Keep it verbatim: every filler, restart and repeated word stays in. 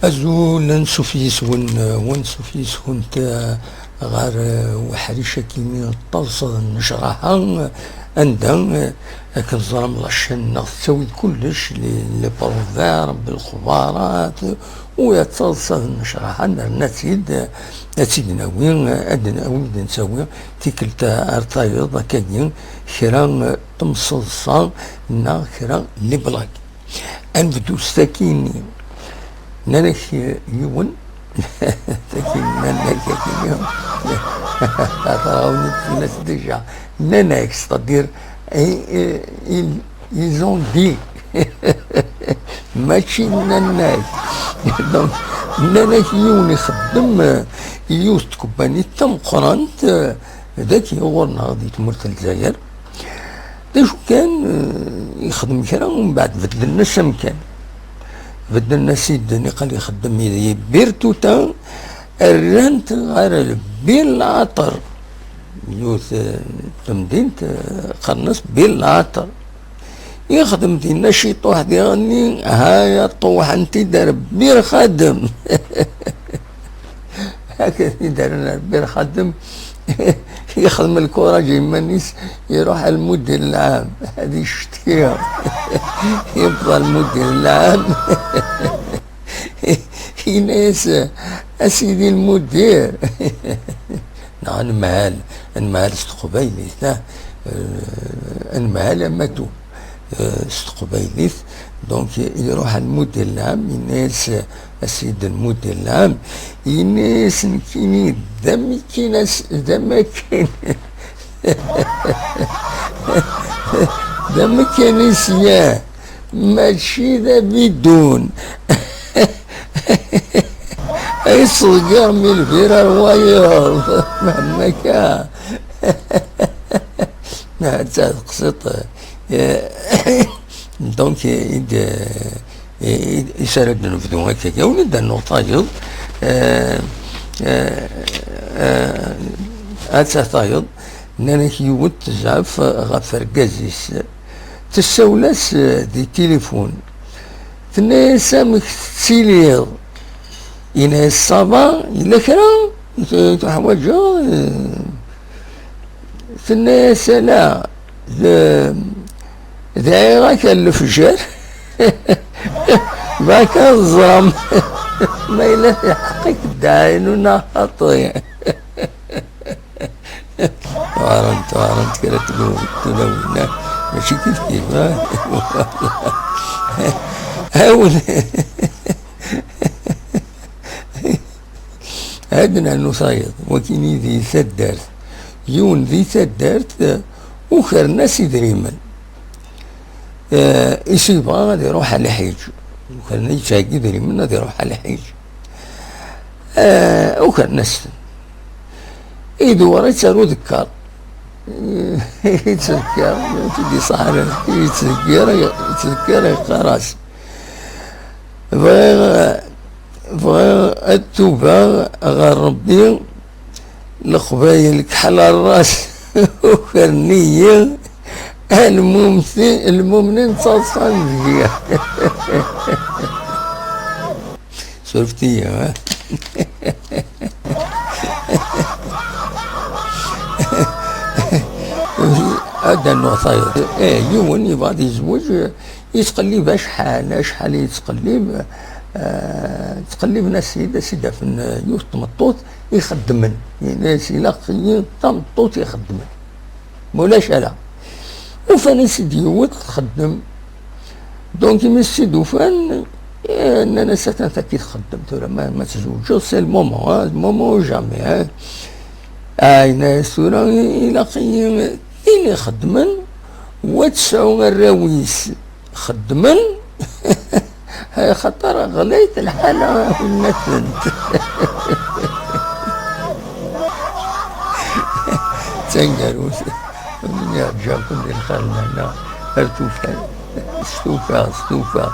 Azul, ansuf yis-wen, ansuf yis-went, eh, ɣer, eh, uḥric akini n talṣa d nnecraḥa, anda, eh, akken teẓram la chaîne-nneɣ tettawi-d kullec, les, les proverbes, lexbarat, u ya d talṣa d nnecraḥa, nerna-tt-id, eh, ad tt-id-nawi, eh, ad n-, awi-d nettawi tikkelt ar tayeḍ, akkagi, kra, eh, temseḍsa neɣ kra n les blagues. Ad nebdu s tagi-nni. Nnan-ak yiwen, tagi nnan-ak, tagi, xaṭer awen-d fell-as déjà. Nnan-ak, c'est-à-dire, i, i, ils, ils ont dit. Mačči nnan-ak. Donc, nnan-ak yiwen ixeddem, eh, yiwet n tkebbanit tameqqrant, eh, dagi ɣur-neɣ di tmurt n Lezzayer. D acu kan, eh, yexdem kra, umbeɛd beddlen-as amkan. Beddlen-as-id niqal ixeddem di Bir Tuta, rran-t ɣer Bir Lɛaṭer. Yiwet, eh, tamdint, eh, qqaren-as Bir Lɛaṭer. Yexdem dinna ciṭuḥ diɣenni, ha ya ṭuwḥen-t-id ar Bir Xadem. Akka i d-rran Rebbi lxaddem, yexdem lkuraǧ i yiman-is, iruḥ ar lmudir lɛam, ad icetki. Yebḍa lmudir lɛam, yenna-yas: "A sidi lmudir, neɣ anemhal, anemhal s teqbaylit, ah, anemhal amatu." Eh, s teqbaylit. Donc, iruḥ ar lmudir lɛam, yenna-yas: "A sidi lmudir lɛam", yenna-yas: "Nekkini d amakin as-, d amakin, d amakin isya, mačči d abidun." Ay ttḍeggiren mi lbir ar wayeḍ, meɛna akka. Neɣ d teqsiṭ, eh, donc, i d-, i, i, i s ara d-nebdu akka. Awen-d annuɣ tayeḍ, eh, eh, eh, atta tayeḍ, nnan-ak yiwet tezɛef ɣef urgaz-is. Tessawel-as, eh, di tilifun. Tenna-yas: "Amek tettiliḍ?" Yenna-yas: "Ça va, yella kra i tu-, tuḥwaǧeḍ?" Eh, tenna-yas: "Ala, d-, dɛiɣ-ak ar lefjer." Baka teẓram ma yella lḥeqq i k-dɛayen u neɣ xaṭi. Ɣarent, ɣarent kra n tlawin, mačči kif kif, ha? Awen. Ad nernu tayeḍ, wakini di taddart. Yiwen di taddart, eh, ukren-as idrimen. Eh, is yebɣa ad iruḥ ɣer lḥiǧ. Ukren, yettheggi idrimen ad iruḥ ɣer lḥiǧ. Eh, ukren-as-ten. Idewwer yettaru dekker. Yettdekker, ur t-id-iṣaḥ ara. Yettdekker, yettdekker, yeqqar-as: "Bɣiɣ, bɣiɣ ad tubeɣ ɣer Rebbi, Leqbayel kḥel ras, ukren-iyi, a lmumti-, lmumnin ttaḍsan deg-i." Surfet-iyi, ha? Ad d-rnuɣ tayeḍ. Eh, yiwen yebɣa ad yezweǧ, yettqellib acḥal, acḥal yettqellib, eh, ttqelliben-as-id, as-id-afen, eh, yiwet n tmeṭṭut ixeddmen. Yenna-as: "Ilaq-iyi tameṭṭut ixeddmen. Ma ulac ara." Ufan-as-id yiwet txeddem. Donc, imi s-id-ufan, eh, nnan-as: "Atan taki txeddem tura, ma, ma tzewǧeḍ, c'est le moment, hein, le moment ou jamais, hein." Ah, yenna-as: "Tura ilaq-iyi tin ixeddmen, wa tesɛu arraw-is xeddmen." Axaṭer ɣlayet lḥala, winna-tent. D taneggarut. Yeɛǧa-ken di lxir, lehna, ar tufat. S tufa, s tufa.